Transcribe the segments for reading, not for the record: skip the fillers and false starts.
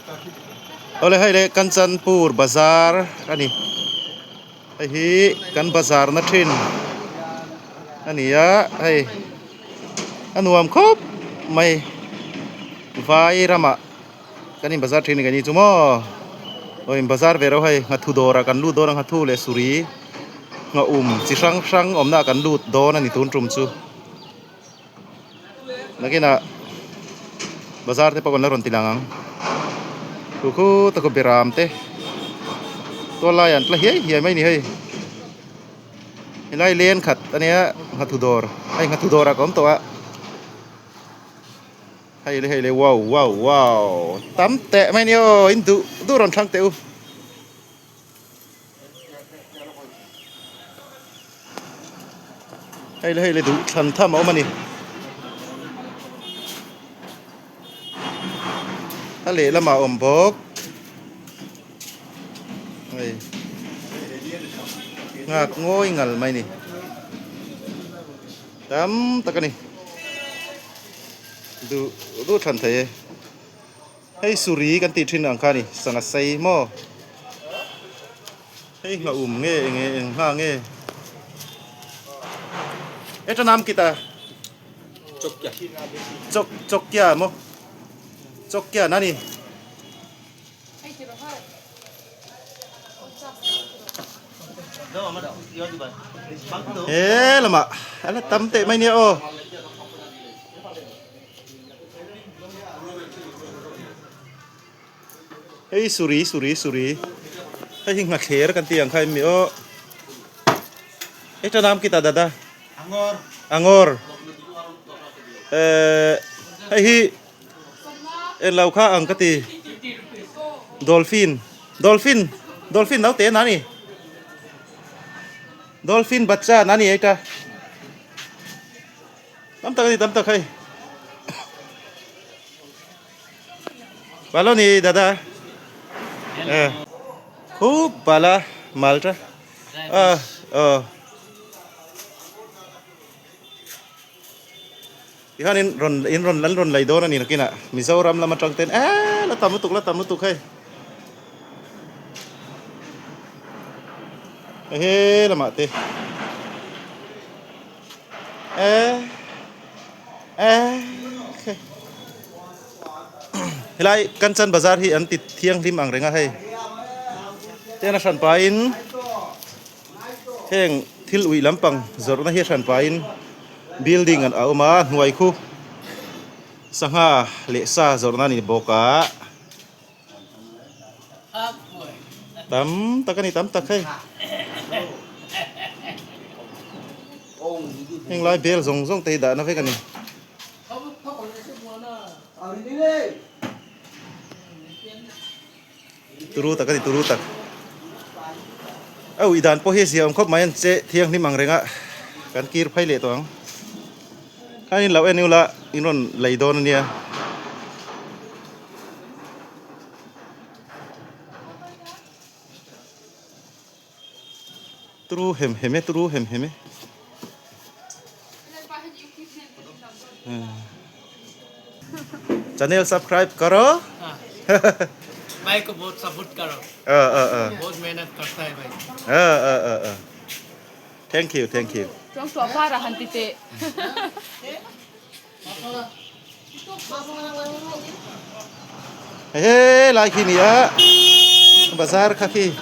Awle hei le Kanchanpur bazar a ni hei hi kan bazar na thin a ni a hei a nuam khawp mai vai ramah kan in bazar thin a ni keini chu maw aw in bazar ve reuh hei nghathu dawrah kan lut dawn a nghathu leh suri nghaum chi hrang hrang awmna ah kan lut dawn a ni tun tum chu. Nakinah bazar te pawh kan la rawn ti lang ang khu khu tak aw beram te tual laiah an tla hiai hiai mai a ni hei helai leng khat a nia nghathu dawr hei nghathu dawrah ka awm tawh a hei le hei le wow wow wow tam teh mai a ni aw in duh duh rawn thlang teh u. Hei le hei le duh thlan tham a awm a ni. A lehlamah a awm bawk. Hei nghak ngawi ngal mai a ni. Tam tak a ni. Duh duh thlan thei e. Hei suri kan tih thin ang kha a ni, sangha sei maw? Hei ngha um nge enge eng ngha nge? Eta nam kita? Chokya. Chok chokya maw? Chokya na ni. He lamah a la tam teh mai nia aw. Hei suri suri suri hei hi nghathler kan tih ang kha em mi aw heta nam kita dada angor angor eh hei hi en lo kha ang ka ti dolphin dolphin dolphin naute na ni dolphin bacha na ni heta. Tam tak a ni tam tak hei. Balo ni dada. Eh. Khub bala malta. Ah oh. Tihian in rawn in rawn an rawn lei dawn a ni nakinah Mizoram lam atang ten eh la tam lutuk la tam lutuk hei. He lamah te. Helai Kanchan bazar hi an ti thianghlim ang reng a hei ten a hran pahin heng thil uih lampang zawrhna hi a hran pahin building a awm a hnuai khu sangha leh sa zawrhna a ni bawk a tam tak a ni tam tak hei heng lai bel zawng zawng te hi dahna vek a ni. Turu tak a ni turu tak a ui dan pawh hi a zia awm khawp mai an che thianghlim ang reng a kan kir phei leh tawh ang khanin lo en ula in rawn lei dawn a nia. Turu hem hem e turu hem hem e. Channel subscribe karo. भाई को बहुत सपोर्ट करो बहुत मेहनत करता है भाई Thank you, thank you. He lai khi ni a bazar kha khi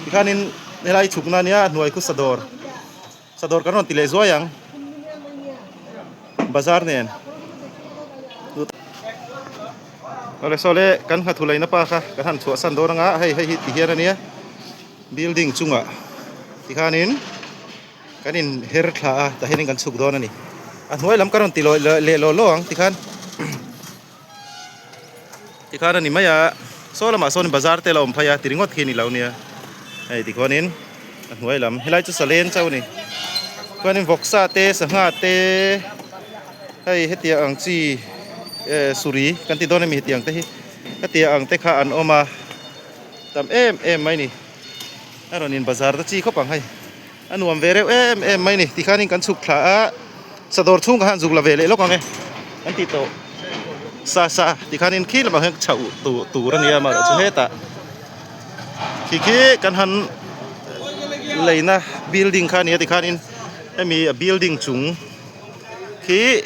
tikhanin helai chhukna ania hnuai khu sadawr sadawr kan rawn ti leh zuai ang bazar nen awle saw le kan nghathu leina pa kha kan han chhuahsan dawn anga hei hei hi ti hian ania building chungah tikhanin. Kan in her thla a tah hianin kan chhuk dawn a ni. A hnuai lam ka rawn ti lawih leh law law ang tikhan tikhan a ni mai a saw lamah sawn bazar te la awm phei a ti ringawt khi a ni lo nia hei tikhuanin a hnuai lam helai chu salen chauh a ni chuanin vawksa te sangha te hei hetiang ang chi eh suri kan ti dawn a mi hetiang te hi hetiang ang te kha an awm a tam em em mai a ni a rawn in bazar ta chi khawp ang hei. A nuam ve reuh em em mai ni tikhanin kan chhuk thla a sadawr chhung ka han zuk la ve leh lawk ang e an tih tawh. Sa sa tikhanin khi lamah hian chhoh tur tur a nia amaherawhchu hetah khi khi kan han leina building kha a ni a tikhanin hemi a building chung khi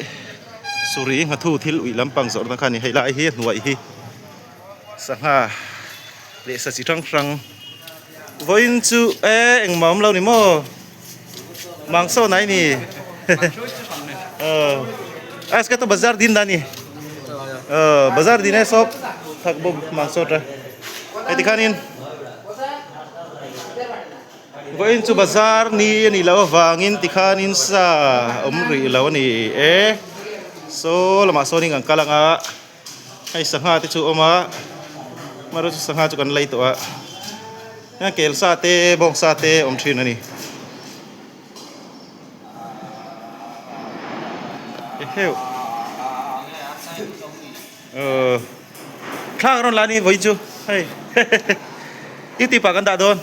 suri nghathu thil uih lampang zawrhna kha a ni hei lai hi a hnuai hi sangha leh sa chi hrang hrang vawiin chu e engmah awm lo ni maw. Mang saw nai ni. Aaj ka to bazar din da ni. Bazar din hai sop thak bo mang saw ta. Hei tikhanin vawiin chu bazar ni a nih loh avangin tikhanin sa awm rih lo a ni e. Saw lamah sawnin kan kal anga hei sangha te chu a awm a amaherawhchu sangha chu kan lei tawh a. Heng kel sa te bawng sa te awm thin a ni. Eheu. Ờ thla ka rawn la ni vawiin chu hei youtube ah kan dah dawn.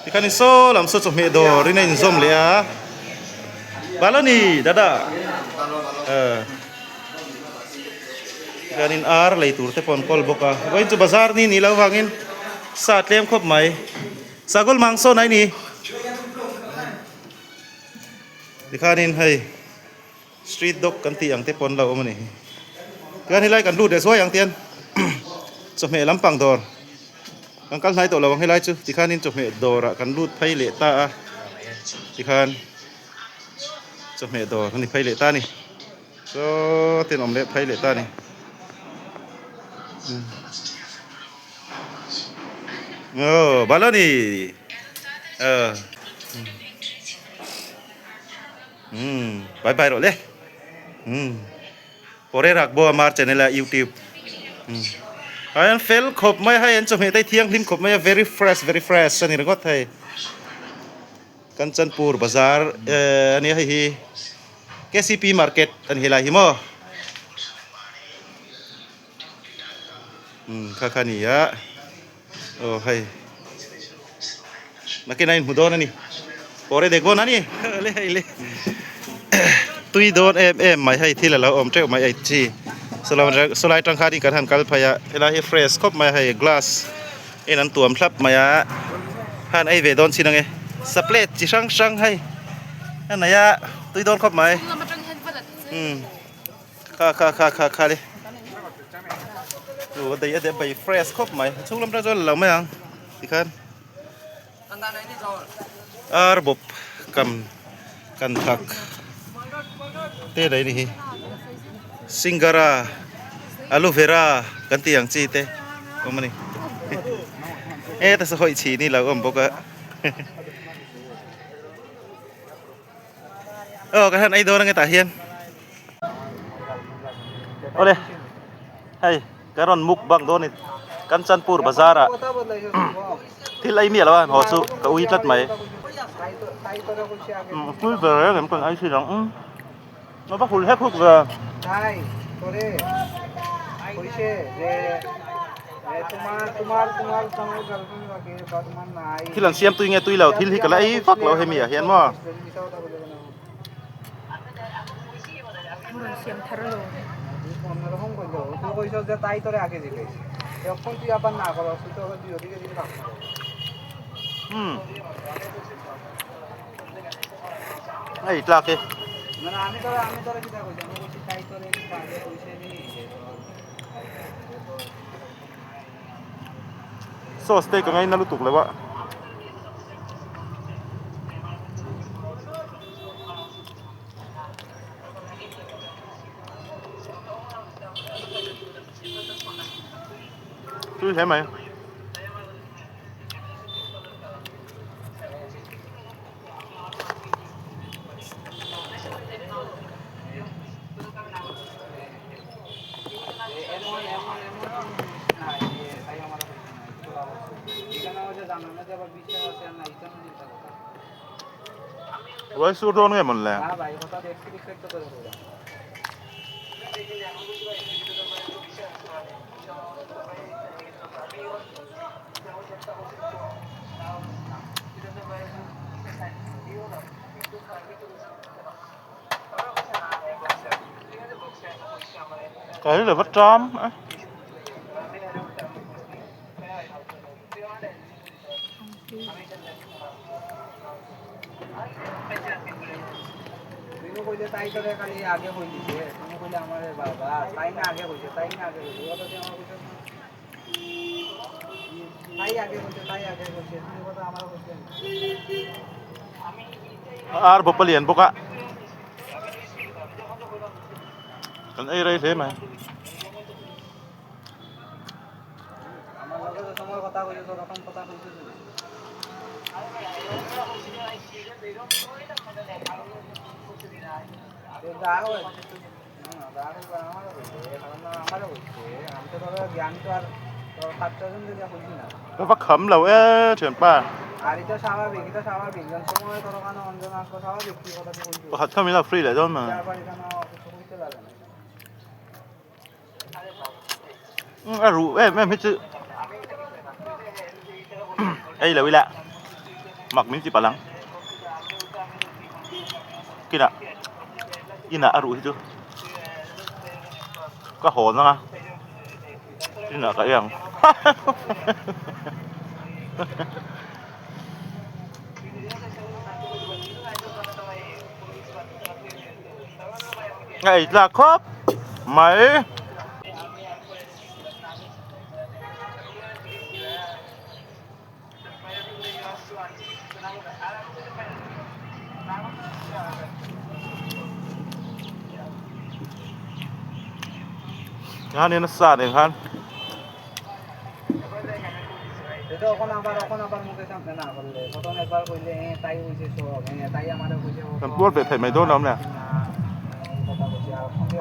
Tikhan in saw lam saw chawhmeh dawr in a inzawm leh a Balani dada tikhan in ar lei tur te pawh an kawl bawk a vawiin chu bazar ni ni lo vangin sa tlem khawp mai sagul mang sawn a ni tikhanin hei street dog kan tih ang te pawh an lo awm a ni tichuan helai kan lut leh zuai ang tian chawhmeh lampang dawr kan kal hnai tawh lo ang helai chu tikhanin chawhmeh dawrah kan lut phei leh ta a tikhan chawhmeh dawr a ni phei leh ta a ni saw ten awm leh phei leh ta a ni. Aw balani aw. Umm bye bye rawh le umm pore rakbo amar channel a youtube umm ai an fel khawp mai hei an chawhmeh te hi thianghlim khawp mai a very fresh very fresh a ni ringawt hei Kanchanpur bazar eh ania hei hi K C P market a ni helai hi maw umm kha kha a ni a. Aw hei nakin a inhmu dawn a ni pawr e dek bawn a ni le hei le tui dawn em em mai hei thil a lo awm teuh mai ei chi sawlai tang khan kan han kal phei a helai hi fresh khawp mai a hei glass in an tuam thlap mai a han ei ve dawn chin ang e saplet chi hrang hrang hei a nei a tui dawn khawp mai umm. Kha kha kha kha kha le chu a dei a dei bai fresh khawp mai a chhung lam atang chuan la lo mai ang tikhan ar bawp kam kan thak te daih a ni hi singara aloe vera kan tih ang chi te awm a ni heta saw hawi chhin hi a lo awm bawk a. Aw ka han ei dawn ange tah hian awle hei ka rawn mukbang dawn a ni Kanchanpur bazar ah thil ei miah lo a haw chu ka ui tlat mai tui ve reng em kan ei thin ang a va hul hek huk ve. Thil an siam tui nge tui lo thil hi ka la ei vak lo hemi ah hian maw. Umm hei tlak hi. Sauce te ka ngaina lutuk lo a. Tui hle mai. Ruai sur dawn nge mawn le? Ka hi le va ṭam a. Ar bawp a lian bawk a kan ei rei hle mai. Ka va kham lo e thianpa. Pakhat kha min lo free leh dawn mai. A ruh em em hi chu ei lo ila mak min ti palh ang kinah inah a ruh hi chu ka hawn ang a inah ka ei ang a ei tlak khawp mai. Tikhanin a sa nen khan. Kan puar ve thei mai dawn lo awm le.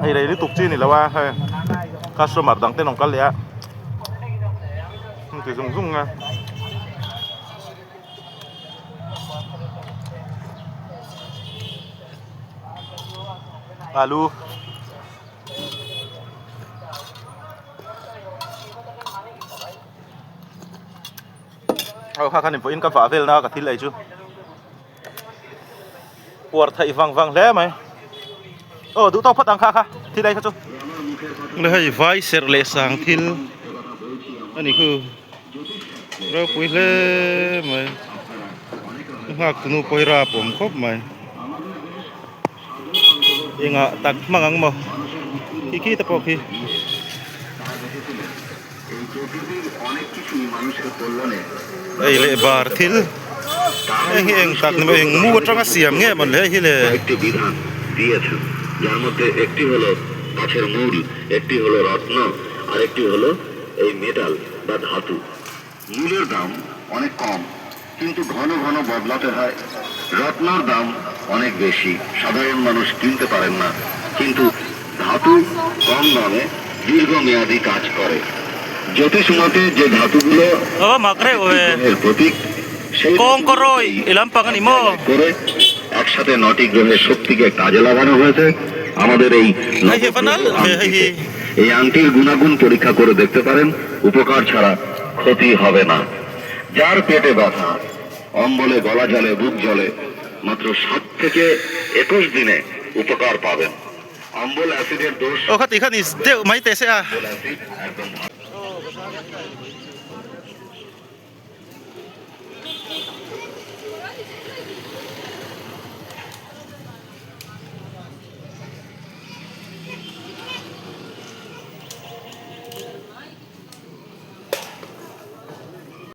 Hei rei lutuk chi a ni lo a hei customer dang ten an kal leh a ti zung zung a. Alu. Aw kha khan in pawhin ka vah vel na ka thil ei chu puar theih vang vang hle mai aw duh tawk phawt ang kha kha thil ei kha chu le hei vai serh leh sang thil a ni khu ropui hle mai nghak tunu pawh hi rap awm khawp mai. Engah tak hmang ang maw khi khi te pawh khi. Hei leh bar thil heng hi eng tak ni maw eng mu atanga siam nge mawn le hei hi le. কিন্তু ঘন ঘন বদলাতে হয় রত্নর দাম অনেক বেশি সাধারণ মানুষ কিনতে পারেন না কিন্তু ধাতু কম দামে দীর্ঘমেয়াদী কাজ করে জ্যোতিষ মতে যে ধাতুগুলো গ্রহের প্রতীক সেই করে একসাথে নটি গ্রহের শক্তিকে কাজে লাগানো হয়েছে আমাদের এই এই আংটির গুণাগুণ পরীক্ষা করে দেখতে পারেন উপকার ছাড়া ক্ষতি হবে না যার পেটে ব্যথা অম্বলে গলা জ্বলে বুক জ্বলে মাত্র সাত থেকে একুশ দিনে উপকার পাবেন অম্বল অ্যাসিডের দোষ Aw kha tih khan is deuh mai teh se a. একদম